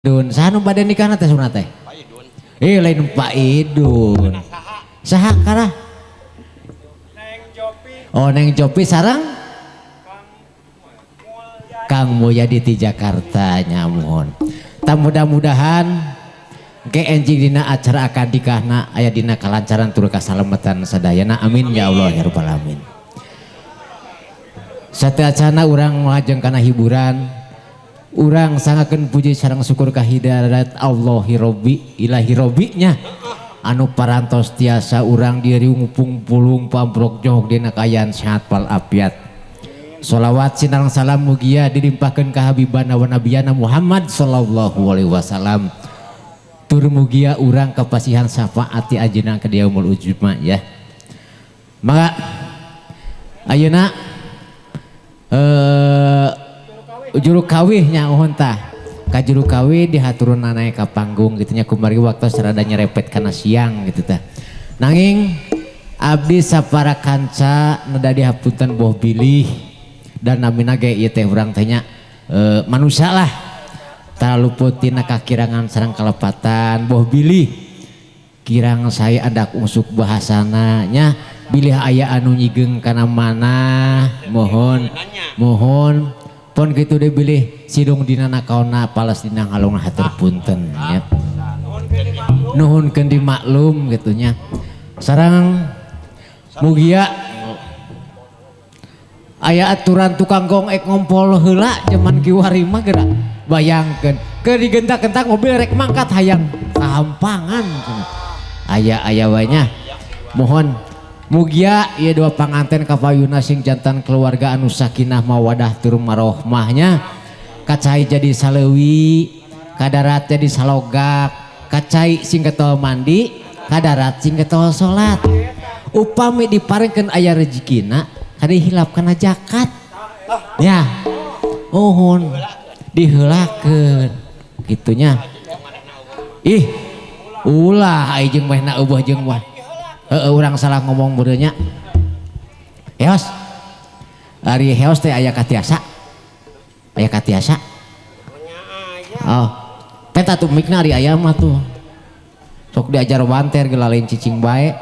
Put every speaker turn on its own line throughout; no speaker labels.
Idun. Saha nu bade nikahna teh sunat teh? Eh lain Pak Idun. Saha karah?
Neng Jopi.
Oh Neng Jopi sareng Kang Mulyadi di Jakarta nya muhun. Tah mudah-mudahan ke enjing dina acara akad nikahna aya dina kalancaran tur kasalametan sadayana, amin ya Allah ya rabbal alamin. Sateuacana urang lajeng kana hiburan, urang sangakeun puji sareng syukur kahidarat Allahi Robbi ilahi Robbi nya anu parantos tiasa urang diri ngupung pulung pamprok jog dina kaayaan sehat walafiat. Sholawat sinareng salam mugia dilimpahkeun ka habibana wa nabiyana Muhammad sallallahu alaihi wasallam. Tur mugia urang kapasihan syafaat ti anjeunna ka yaumul ujma ya. Maka ayeuna juru kawih nya uhun tah. Ka juru kawih dihaturun naik ka panggung gitu nya kumargi waktu sarada nyerepet kana siang gitu tah. Nanging abdi sapara kanca neda dihapunten boh bilih dan namina ge ieu teh urang teh nya manusia lah. Taluput tina kakirangan sareng kalepatan boh bilih kirang saya ada usuk bahasana nya bilih aya anu nyigeng kana mana mohon mohon pon kitu deh bilih sidung dina nakaona pales dina ngalung hatur punten nya nuhunkeun dimaklum gitu nya sareng mugia aya aturan tukang gong ek ngompol heula jaman kiwari mah geura bayangkeun keur digentak-gentak mobil rek mangkat hayang kahampangan aya aya wae nya mohon mugia ieu dua panganten kapayuna sing jantan keluarga anu sakinah mawadah tur marohmahnya kacai jadi saleuwi kadarat jadi salogak kacai sing getol mandi kadarat sing getol salat upami diparengkeun aya rejekina kade hilap kana zakat ya uhun diheulakeun gitunya ih ulah ai jeung mehna eueuh jeung mah heeh urang salah ngomong meureun nya heos ari heos teh aya katiasa oh teh tuh mikna ari aya mah tuh sok diajar wanter geus lain cicing bae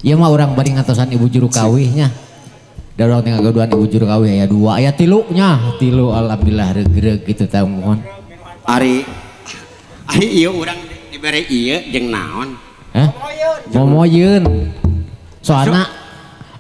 ieu mah urang bari ngatosan ibu juru kawih nya da urang teh ngagaduhan ibu juru kawih aya dua aya tilu nya tilu alhamdulillah reug-reug kitu tah mohon
ari ari ieu urang dibere ieu jeung naon?
Hah? Momoyeun. Soalna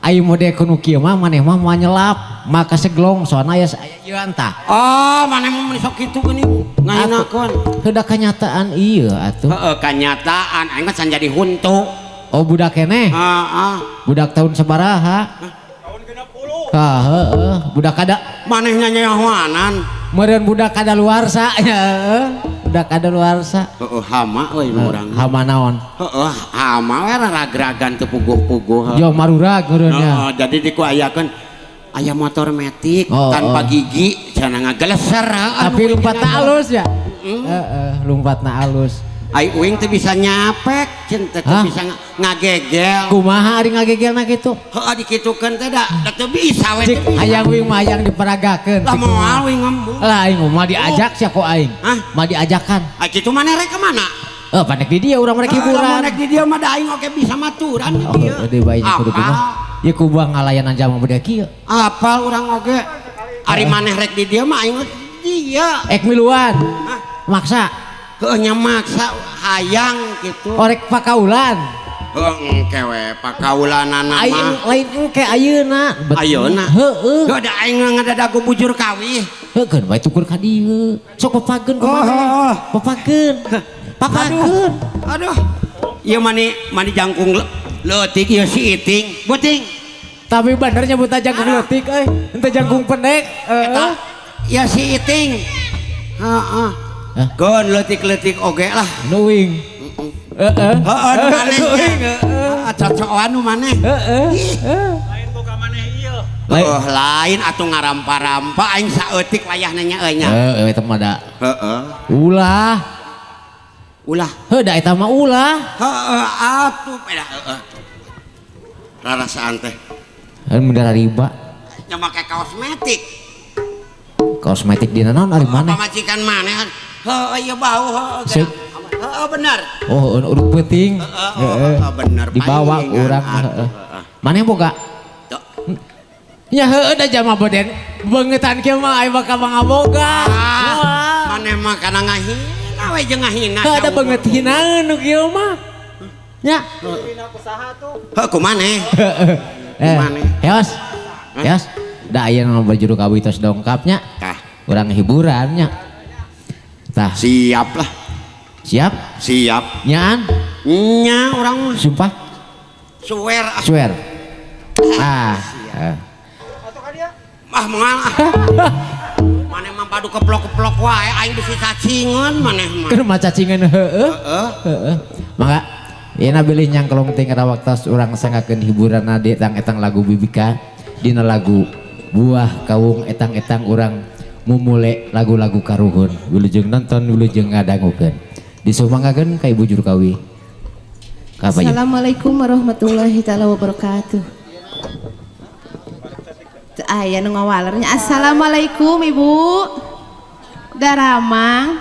ai mode kuno kieu mah maneh mah moal nyelap maka seglong soalna aya ieu tah.
Oh, maneh mah mun sok kitu geuning ngahinakeun.
Heuda kanyataan ieu atuh.
Heeh, kanyataan aing mah can jadi huntu.
Oh budak keneh?
Heeh.
Budak tahun sabaraha?
Tahun 60.
Tah heeh, budak kada
maneh nyanyahoanan.
Meureun budak kadaluarsa nya heeh. Budak kadaluarsa.
Heeh, hama euy urang.
Hama naon?
Heeh, hama we ragragan teu puguh-puguh.
Jo marurag meureun nya.
Heeh, jadi dikuayakeun aya motor metik tanpa gigi cenah ngageleser heeh.
Tapi lompatna alus ya? Heeh, lompatna alus.
Ai uing teu bisa nyapek, cen teu bisa ngagegel.
Kumaha ari ngagegelna kitu?
Heeh dikitukeun teh da teu bisa we.
Cik hayang uing mah hayang diperagakeun.
Lah moal uing ngembung.
Lah aing mah diajak sia ku aing.
Hah?
Mah diajakan.
Ah kitu maneh rek ka mana?
Eh panek di dieu urang rek hiburan.
Lamun rek di dieu mah da aing oge bisa maturan di dieu.
Oh, deui bae kudu kumaha. Ieu kumaha ngalayanan jalma beda kieu.
Apal urang oge. Ari maneh rek di dieu mah aing di dieu.
Ek miluan. Maksa.
Heuh nya maksa hayang gitu.
Orek pakaulan.
Heuh engke we pakaulanana mah.
Aing lain engke ayeuna.
Ayeuna.
Heueuh.
Heuh da aing ngadadago bujur kawih.
Heuh keun bae tukur ka dieu. Sok papageun kumaha? Papageun. Papageun.
Aduh. Ieu mani mani jangkung leutik ieu si Iting. Buting.
Tapi bener nyebut jangkung leutik euy. Henteu jangkung pendek.
Heeh. Ya si Iting. Heeh. Gon leutik-leutik oge lah.
Nuing. Heeh.
Heeh nu maneh. Heeh. Cocokan nu maneh.
Heeh.
Lain boga maneh ieu.
Heuh lain atuh ngarampa-rampa aing saeutik wayahna nya euy nya.
Heeh eta mah da.
Heeh.
Ulah.
Ulah.
Heuh da eta mah ulah.
Heeh atuh pedah heeh. Rarasaan teh.
Mun darah riba.
Nya make kaos metik.
Kosmetik dina naon ari maneh?
Pamajikan maneh kan. Heuh ieu bau heuh.
Sip.
Heeh bener.
Oh, urut peuting.
Heeh, bener.
Dibawa ku urang heeh. Maneh boga? Ya heueuh da jalma beden beungetan kieu mah aya bakal mangaboga.
Ah, maneh mah kana ngahina we jeung ngahina.
Heuh da beungeut hinaeun nu kieu mah. Nya.
Heuh ku maneh.
Eh,
Maneh.
Heos. Heos. Da aya nu bajuru kawi tos dongkapnya.
Tah,
Urang hiburan nya. Tah,
siap lah.
siap?
Siap.
Nyaan?
Nya urang mah
Sumpah?
swear ah.
Swear. Ah. Eh.
Ah moal ah. Maneh mah padu keplok-keplok wae aing bisi cacingan maneh mah.
Keur mah cacingan heueuh.
Heeh.
Heeh. Mangga Yeuna bilih nyangklong teh kana waktos urang sanggakeun hiburan di etang-etang lagu Bibika dina lagu Buah Kawung etang-etang urang mumule lagu-lagu karuhun wilujeng nonton wilujeng ngadangukeun disumanggakeun ka Ibu Juru Kawi. Ka Pak Yu.
Assalamualaikum warahmatullahi taala wabarakatuh. Teu aya nu ngawalernya. Assalamualaikum Ibu. Daramang.